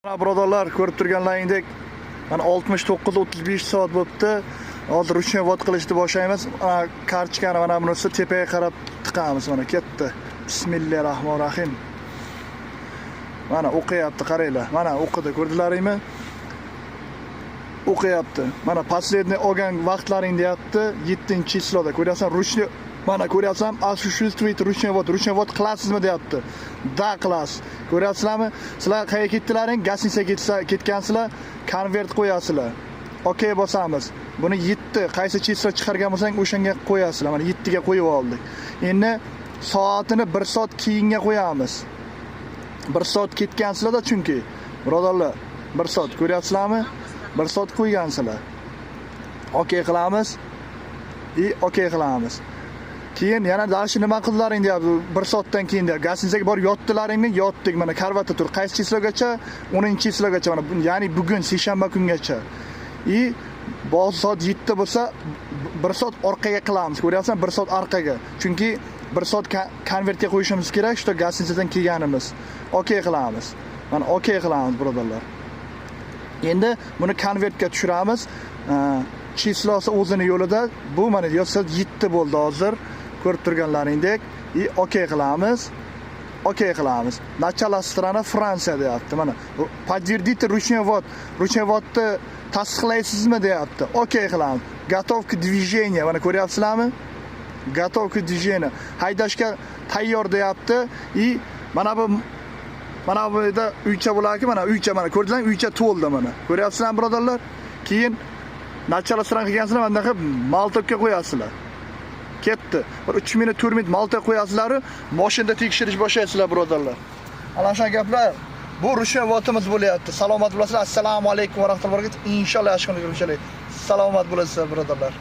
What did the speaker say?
Mana, birodarlar, ko'rib turganlaringdek, mana 69:35 soat bo'libdi. Hozir ручной ввод qilishni boshlaymiz. Mana kartochkani mana bunisi tepaga qarab tiqamiz. Mana ketdi. Bismillahir rohmanir rohim. Mana o'qiyapti, qaranglar. Mana o'qidi, ko'rdilaringmi? O'qiyapti. Mana последний olgan vaqtlaring deyapti, 7-число da. Ko'ryapsan, ручной, mana ko'ryapsan, осуществить ручной ввод, ручной ввод qilasizmi deyapti. Да, qilasiz. Ko'ryapsizlarmi? Sizlar qayerga ketdilaring? Гостиница ga ketsa ketgansizlar, konvert qo'yasizlar. Okey bosamiz. Buni 7 qaysi число chiqargan bo'lsang, o'shanga qo'yasizlar. Mana 7 ga qo'yib oldik. Endi soatini 1 soat keyinga qo'yamiz. 1 soat ketgansizlar-da chunki. Birodarlar, 1 soat ko'ryapsizlarmi? 1 soat qo'ygansizlar. Okey qilamiz. И okey qilamiz. Keyin yana дальше nima qildilaring deyapti. 1 soatdan keyin deyapti. Гостиница ga borib yotdilaringmi? Yotdik. Mana karvatda tur. Qaysi число gacha? 10-число gacha. Mana ya'ni bugun seshanba kungacha. И boz soat 7 bo'lsa, 1 soat orqaga qilamiz. Ko'ryapsan, 1 soat orqaga. Chunki 1 soat konvertga qo'yishimiz kerak, что гостиница dan kelganimiz. Okey qilamiz. Mana okey qilamiz, birodarlar. Endi buni konvertga tushiramiz. Число si o'zini yo'lida. Bu mana soat 7 bo'ldi hozir. Ko'rib turganlaringdek. И okey qilamiz. Okey qilamiz. Начало страна Fransiya deyapti. Mana подтвердите ручной ввод. Ручной ввод ni tasdiqlaysizmi deyapti. Okey qilamiz. Готов к движению. Mana ko'ryapsizlarmi? Готов к движению. Haydashga tayyor deyapti. И mana bu yerda uycha bo'larki, mana uycha, mana ko'rdinglarmi? Uycha to'ldi mana. Ko'ryapsizlarmi, birodarlar? Keyin начало страна qilgansizlar, mana bunaqa молоток ka qo'yasizlar. Ketdi. Bir 3 minut, 4 minut молоток qo'yasizlar, mashinada tekshirish boshlaysizlar, birodarlar. Ana shu gaplar. Bu ручной ввод imiz bo'lyapti. Salomat bo'lasizlar. Assalomu alaykum va rahmatullohi va barakatuh. Inshaalloh yaxshi kunga ko'rishaylik. Salomat bo'lasizlar, birodarlar.